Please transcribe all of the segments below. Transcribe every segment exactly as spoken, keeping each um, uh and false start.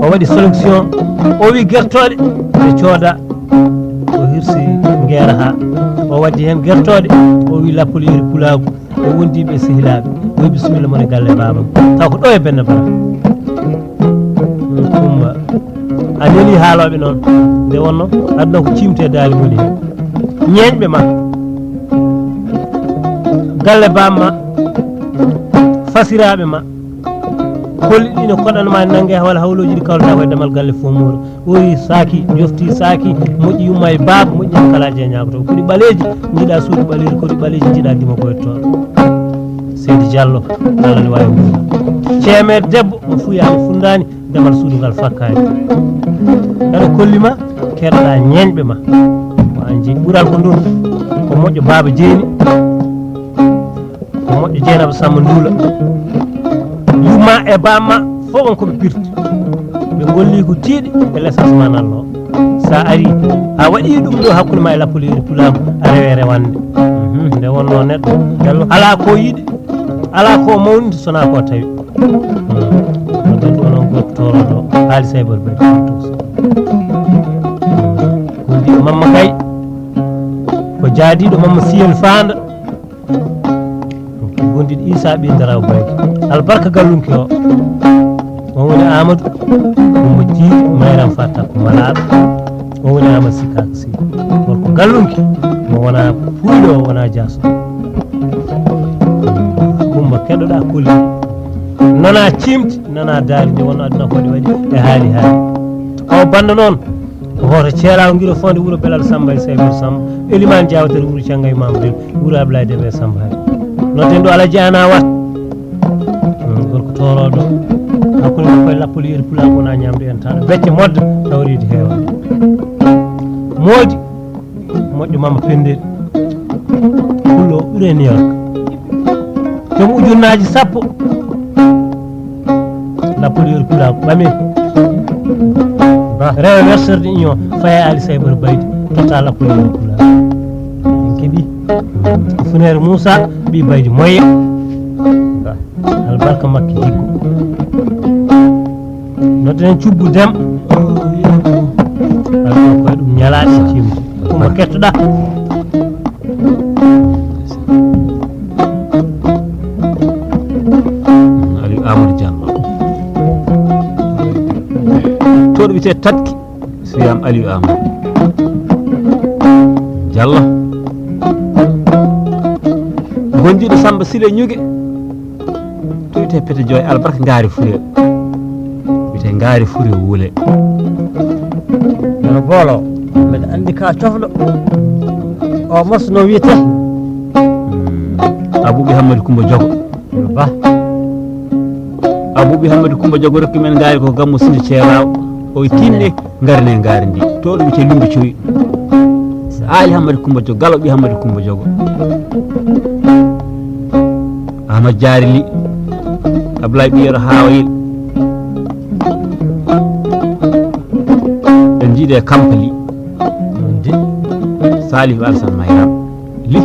O waɗi sélection, o wi gertooɗe ɗe cooda, o hirsi ngeera haa o waddi heen gertooɗe, o wi lappol yeeri pulaagu, o wondiiɓe e sehilaaɓe, o wi bisimilla mon e galle baabam. Taw ko ɗo e Benne Bara. Kumba, a neli haalooɓe noon, nde wonno aduna ko ciimte daali ngoni heen. Ñeeñɓe ma, galle baam ma, fasiraaɓe ma, kolli ɗi no koɗan ma nannge walla hawlooji ɗi kawlata koye damal galle fof muuro. Ɓooyi saaki, jofti saaki, moƴƴi yumma e baaba, moƴƴi kala je ñaagoto. Ko ɗi ɓaleeji, njiɗa suudu ɓaleeji, ko ɗi ɓaleeji, njiɗa gima koye toon. Seydi Diallo, Allah ne waawi mum. Ceemeer debbo, mo fuyaani, fundaani, damal suudu ngal fakkaani. Aɗa kolli ma, keɗoɗa ñeeñɓe ma. Ko an jeyi. Ɓural ko ndun, ko moƴƴo baaba jeeni. Ko moƴƴo Jeynaba Samba Nduula. Yumma e bamma fof on ko ɓe pirti. Ɓe golli ko tiiɗi e l'essence ma nallo. Sa ari, a waɗi ɗum ɗo hakkunde ma e lappol yeeri pulaagu, a rewe rewande. Mhm. Nde wonno neɗɗo. Alaa ko yiɗi, alaa ko mawni, so na ko tawi. Hmm. No ɓen ɗo noon goto toroɗo, haali saybor ɓe. Ko ndi Mamma Kay, ko jaadiɗo Mamma Siyel Faanda. Gondiɗo Isa ɓi Daraw Baydi. Albarka gallunki o. On woni Amadou, Kumba Jiidi, Mayram Fatta ko malaaɗo. On woni Amadou Sikaka Sy. Gorko gallunki, mo wona puyɗo, o wona jaaso. Kumba keɗoɗa koli. Nana cimti, nana daali nde wonno aduna ko ɗi waɗi e haali haali. O banda noon. Ko hoto ceelaawo ngiro fonde wuro Belal Samba e Saybor Samba. Eliman Diawtere wuro Canga e Mamadou wuro Ablaye Deme Samba Hari. Nodden ɗo Alaji Ana Wat. Hmm, gorko toroɗo. Hakkunde makko e lappol yeeri pulaagu wona ñamde en taɗo. Becce modde taw reedi heewa. Moodi moƴƴo Mama Pende. Pullo ɓure New York. Joom ujunnaaji sappo. Lappol yeru pulaagu ɓame. Rewa wersorde union faya Ali Saybata Baydi totta lappol yeru pulaagu. En keɓi ko Funere Moussa ɓi Baydi Moye. Albarka makki jiggo. Nodden cubbu dem. Alɗo koye ɗum ñalaaɗe cimti. Kumba kettoɗa. Aliou Amadou Diallo. Toon wiyetee Tatki, so wiyama Aliou Amadou Diallo. Gondiiɗo Samba Sile Ñuge. To wiyetee Pete Joy Albarka Ngaari Fure. Wiyetee Ngaari Fure Wule. Yono boolo, mbeɗa anndi ka cofɗo. O mos no wiyetee? Hmm. Abuɓe Hammadi Kumba Jogo. Ba. Abuɓe Hammadi Kumba Jogo rokki men ngaari ko Gammu Sidi Ceeraaw. O tinne ngarne ngaari ndi. To ɗum wiyetee Lumbi Coy. Ali Hammadi Kumba Jogo, Galo ɓi Hammadi Kumba Jogo. Ahmad Jaari Li, Ablaye Ɓiyero Haawayel. En njiide Kampali. Salif Alsan Mayram. Li.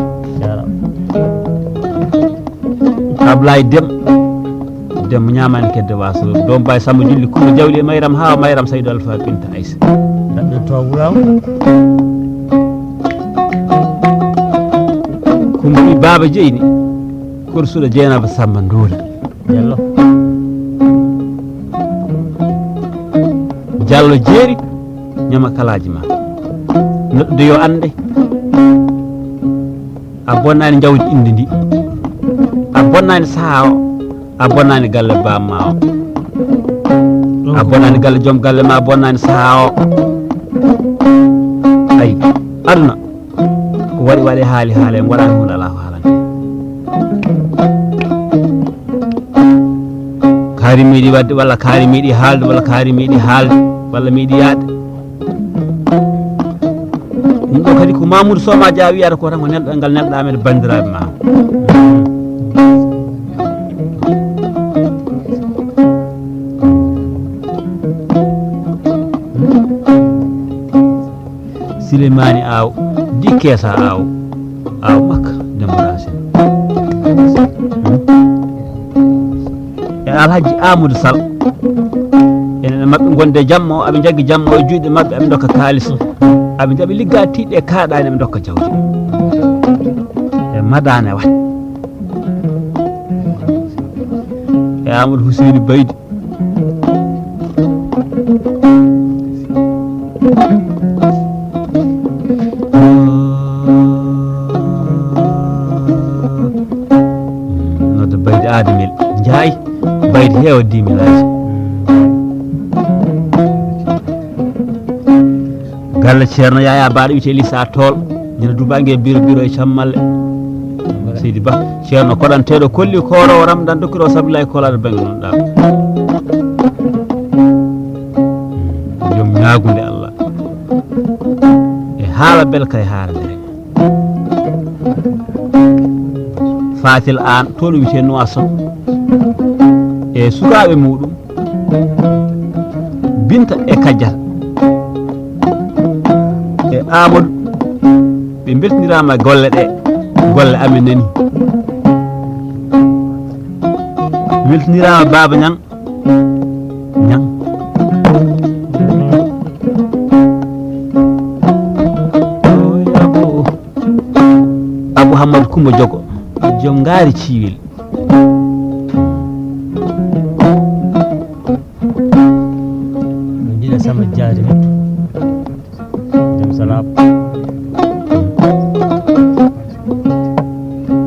Ablaye Dem. Dem ñaamaani kedde waaso. Doom Baay Samba Julli Kumba Jawli e Mayram Hawa Mayram Saydu Alfa Binta Aysa. Daɗɗen to wulaw. Kumba ɓi Baaba Jeyni. Korsuɗo Jeynaba Samba Nduula. Jallo. Jallo jeeri ñama kalaaji ma. Neɗɗo de yo annde. A bonnaani jawdi inde ndi. A bonnaani sahaa o. A bonnaani galle bamma o. A bonnaani galle joom galle ma, a bonnaani sahaa o. Ay, aduna. Ko waɗi waɗi haali haala en waɗaani hunde alaa ko haalande. Kaari miɗi waɗde walla kaari miɗi haalde walla kaari miɗi haalde walla miɗi yaade. Ɗum ɗo kadi ko Mamoudou Soma Dia wiyata ko tan ko nelɗal ngal nelɗa men banndiraaɓe ma. Silimani Aw, Dikkeesa Aw, Aw Makka, Demba Racine. E Alhaji Amadou Sall. Enen e maɓɓe gonde jamma o, aɓe jaggi jamma o e juuɗe maɓɓe, aɓe dokka kaalis. Aɓe jaɓi ligga tiiɗɗe kaaɗaani, aɓe dokka jawdi. E madaane wat. E Amadou Huseyni Baydi. Nodda Baydi Adamel Njaay, Baydi heewa dix mille aji. Galle Ceerno Yaya Baɗo wiyetee Lissa Tool, ñande dubaange biro biro e cammalle. Seydi Ba, Ceerno koɗanteeɗo kolli kooroowo Ramadan dokkiroo sabillahi koolaade bannge noon ɗaam. Joom ñaagunde Allah. E haala belka e haala ndere. Fatel Aan, toon wiyetee Nuwaasoot. E sukaaɓe muuɗum, Binta e Kajjata e Amadou, ɓe mbeltindiraama golle ɗe, golle amen nani. Weltindiraama Baaba Ñaŋ, Ñaŋ. Abou Hammadou Coumba Diogo, joom ngaari Ciwel. Min jiɗa Samba Diarry Mettu. Jam salaam.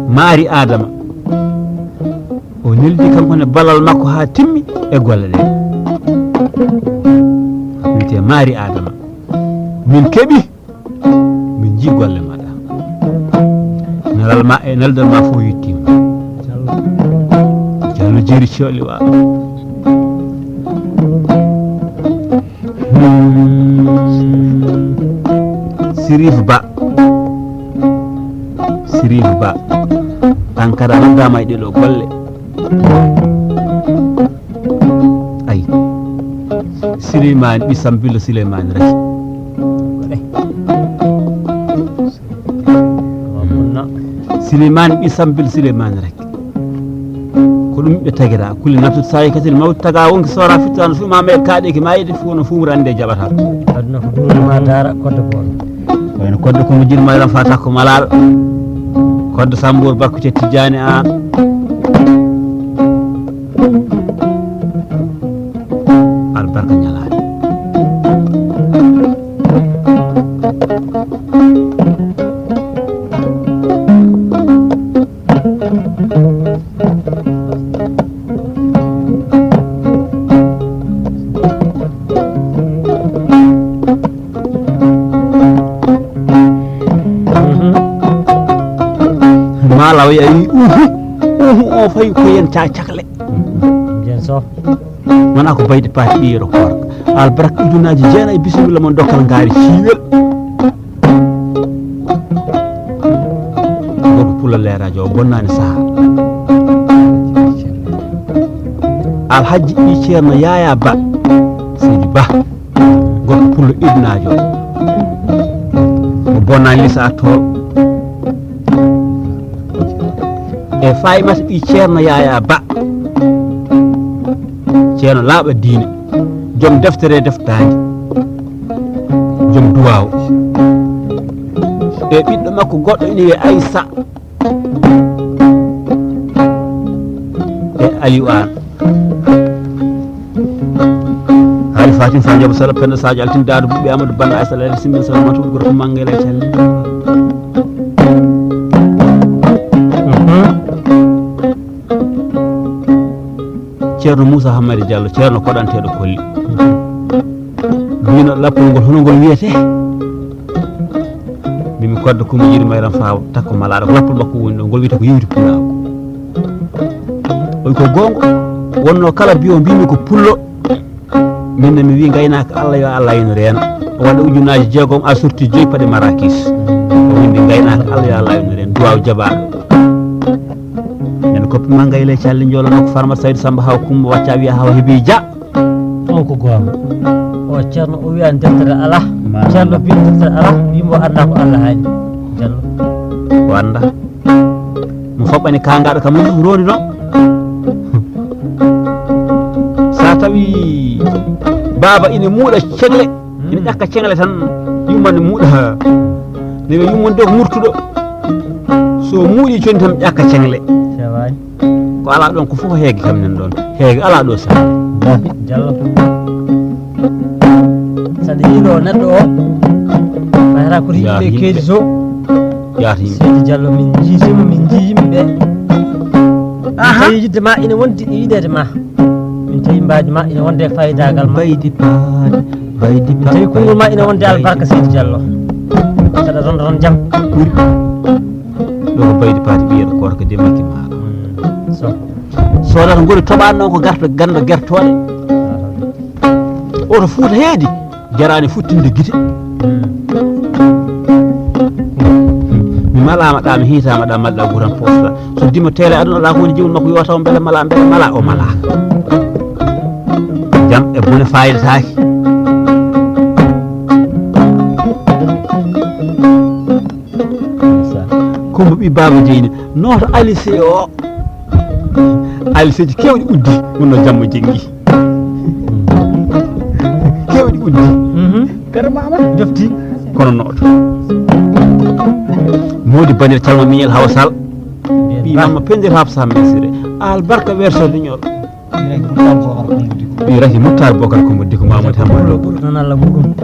Maari Adama. O neldi kanko ne balal makko haa timmi e golle ɗe. Wiyetee Maari Adama. Min keɓi. Min njii golle maɗa. Nelal ma e neldal ma fof yettiima. Jallo Jeeri Cooli Waalo. Hmm. Sirif Ba. Sirif Ba. An kadi a noddaama e ɗee ɗoo golle. Ay. Sileymaani ɓi Sambillo Sileymaani Raki. Sileymaani ɓi Sambillo Sileymaani Raki. Ko ɗum ɓe tagira. Kulli nafsin saa'iqatil mawti, tagaa wonki soora fittaandu fuu ma meeɗ kaaɗeeki maayde fuu no fuumra annde jaɓata. Aduna ko duuna ma daara koddo boon. Wayno koddo ko mo jiɗ mayram fata ko malal. Koddo Sambour Bakkuce Tijjaani Aan. Albarka ñalaande. Maa law yayi uhu, uhu o fayi ko yen ca cakle. Jen so. Wona ko Baydi Paati ɓiyero koorka. Albarka ujunnaaji jeenayi, bisimilla mon dokkal ngaari Ciwel. Gorko Pullo leeraajo o bonnaani sahaa. Alhajji ɓii Ceerno Yaya Ba, Seydi Ba. Gorko Pullo ibnaajo o bonnaani Lissa Tool. E Faymata ɓii Ceerno Yaya Ba. Ceerno laaɓa diine. Joom deftere deftaani. Joom duwaaw. E ɓiɗɗo makko goɗɗo ina wiyee Aysa. E Aliou Aan. Haali Fatim Fa Njabu Sala Penda Sadio Altin Daado Buɓe Amadou Banda Aysa Lala Simben Salamatu Goro Mangela Calli. Ceerno Moussa Hamadi Diallo, Ceerno koɗanteeɗo Kolli. Mbino lappol ngol, hono ngol wiyetee? Mbimi koddo ko mo yiɗi mayram faawa takko malaaɗo, ko lappol makko woni ɗo, ngol wiyetee ko yewti pulaagu. Oy ko goonga, wonno kala mbiyo mbimi ko pullo. Min ne mi wi ngaynaaka Allah yo Allah ino reena. O waɗa ujunnaaji jeegom a sorti joyi paɗe marakis. O windi ngaynaaka Allah yo Allah ino reena. Duwaaw jaɓaaɗo. Nen koppi ma ngayla e calli njoolano ko Farmata Saydu Samba Haw Kumba Wacca wiya Haw Hebi Dia. On ko goonga. O ceerno o wiya deftere alaa. Ceerno bi deftere alaa, wimo annda ko Allah haali. Jallo. O annda. Mo faɓɓani kaangaaɗo kam ɗum rondi noon. Sa tawi Baaba ina muuɗa ceŋle, ina ƴakka ceŋle tan, yumma ne muuɗa. Ne wiya yumma ɗo ko murtuɗo. So muuɗi coni tan ƴakka ceŋle. Cewani. Ko alaa ɗoon ko fof ko heege kam nan ɗoon. Heege alaa ɗo sara. Jallo. Saɗa yiilo neɗɗo o. Mayata ko yimɓe keedi so. Yaata yimɓe. Seydi Jallo, min njiitima, min njii yimɓe ɓe. Aha. Tawi yidde ma ina wondi e yiɗeede ma. Min tawi mbaaji ma ina wonde e fayidaagal ma. Baydi paade, baydi paade. Min tawi konngol ma ina wonde albarka, Seydi Jallo. Saɗa ronda toon jam. Ɓuri. Ɗo ko baydi paade ɓiyata koor ko de makki maaro. So. Soodata ngol toɓaani noon ko garta ganda gertooɗe. Oto Fuuta heedi. Jaraani futtinde gite. Mi malaama ɗa, mi hiitaama ɗa, malɗa guran poosɗa. So dima teele aduna ɗa ko woni jimol makko yo taw mbele mala, mbele mala, o mala. Jam e bone fayidataaki. Kumba ɓi baaba jeyni. Nooto alise o. Aliseeji keewɗi uddi, wonno jamma jenngi. Keewɗi uddi. Mhm. Garmaama. Jofti. Kono nooto. Moodi banir calma miñel Hawa Sall. Ɓi mamma pendir hafsa mesire. Albarka werso duñol. Ɓi raki Muttar Bokar Kumba Diko Mamadou Hamad Lo. Ɓurɗo tan Allah muɗum.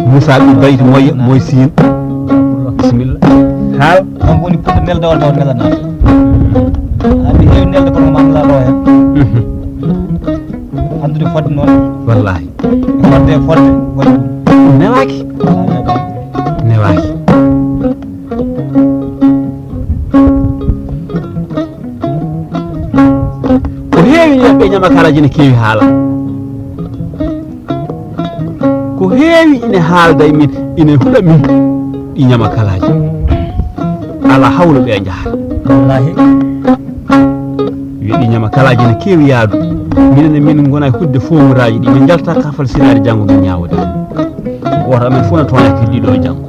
Moussa Abdou Bayti Moye, Moye Sine. Bismillah. Haal. Kanko woni puɗɗo nelde o taw nela naata. Andi heewi nelde kono man la ɗo hen. Mhm. Andude fodde noon. Wallahi. Fodde, fodde, fodde. Newaaki. Ala newaaki. Newaaki. Ko heewi ina ɓe ñamakalaji ne keewi haala. Ko heewi ina haalda e min, ina huɗa min ɗi ñamakalaji. Ala hawlo ɓe njaha. Wallahi. Wiya ɗi ñamakalaji ne keewi yaadu. Minen e min ngona e hudde fowuraji ɗi. Min njalta kafal sinaade janngo min ñaawde. Gooto amen fof ne toña keddiɗo e janngo.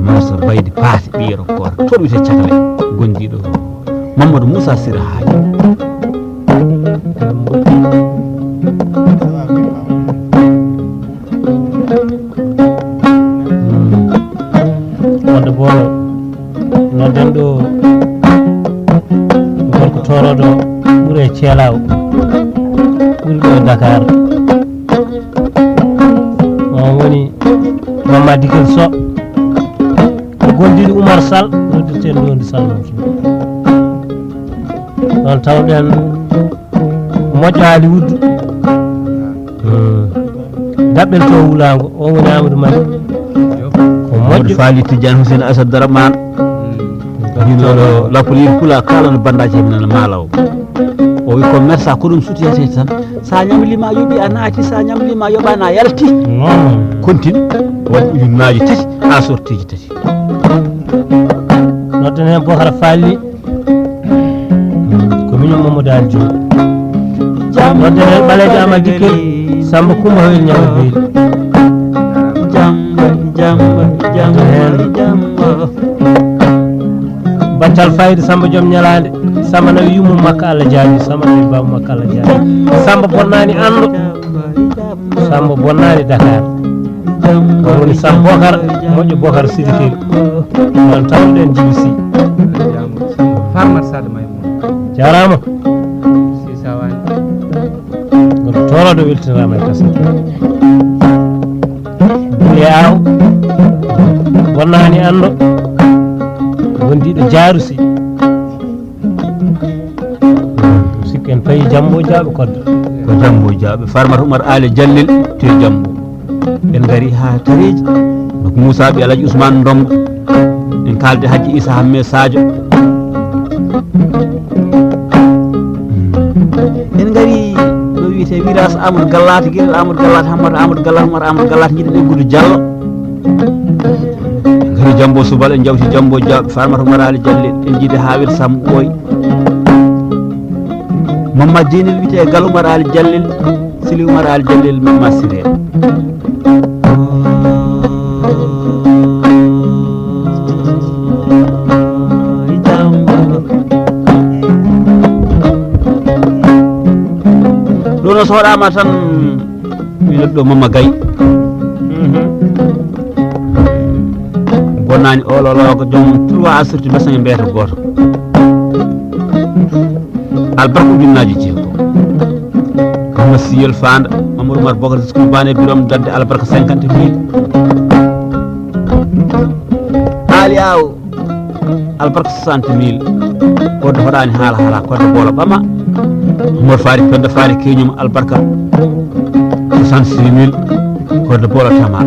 Moussa Baydi Paate ɓiyeero koor. Toon wiyetee Cakle. Gondiiɗo Mamadou Moussa Sira Haaji. Wonde boolo nodden ɗo gorko tooroɗo ɓure ceelaw ɓuri ɗo Dakar. On woni Mamma Dikel Sow. Ko gondiiɗo Oumar Sall, noddirten ɗo ndi Sall Mansour. Ɗon tawɗen moƴƴo Hollywood. Daɓɓel to wulaango, o woni Amadou Mali. Ko moƴƴo. Faali Tidiane Hussein Asad Daraman. Jinoɗo lappol yimɓe pula kala no bandaji heɓe nana maalaw. O wi ko mersa ko ɗum sutiyete tan. Sa ñamli ma yoɓi a naati, sa ñamli ma yoɓa na yalti. Continue. Waɗi ujunnaaji tati, ha sortiji tati. Nodden hen Bokar Faali. Ko miñum Mamadou Ali Diop. Nodden hen Ɓaleejo Amadou Dikel, Samba Kumba Hoyel Ñawo Beeli. Jamba, jamba, jamba, jamba. Baccal fayida Samba Joom Ñalaande. Samba nawi yummu makka Allah jaabi. Samba nawi baaba makka Allah jaabi. Samba bonnani anndo. Samba bonnani Dakar. On woni Samba Bokar, moƴƴo Bokar Sidikiri. On tawɗen Jibi Sy. Farmat Sadio Maimouna. Jaaraama. Si Sawani. Goɗɗo tooroɗo weltiniraama e kaset. Dule aw. Bonnani anndo. Wondiiɗo Jaaru Sy. Sikki en payi Jambo Jaaɓe Kodda. Ko Jambo Jaaɓe. Farmata Umar Ali Jallel to Jambo. En ngari ha Tareji. Donc Moussa Ɓi Alhaji Ousmane Ndongo. En kalde Hajji Issa Hamme Sadio. En ngari ɗo wiyete Wiras Amadou Gallata, Guiɗel Amadou Gallata, Hammata Amadou Gallata, Umar Amadou Gallata, jiɗen eggude Diallo. En ngari Jambo Subal, en jawti Jambo Jaaɓe, Farmata Umar Ali Jallel, en jiidi Hawel Samɓoy. Mamma Jeynel wiyete Gal Umar Ali Jallel, Sili Umar Ali Jallel, Mamma Siré. So hoɗaama tan, mi noddo Mama Gay. Bonani o lolo ko joom trois asirti mbasaŋe mbeeto gooto. Albarka ujunnaaji jeego. Kama siyel faanda, Mamadou Umar Bokar Sisku Bane Birom dadde albarka cinquante mille. Ali Aw, albarka soixante mille. Koddo hoɗaani haala haala, koddo bolo ɓama. Umar Fari, Penda Fari, keñum albarka soixante-six mille. Koddo bolo tama.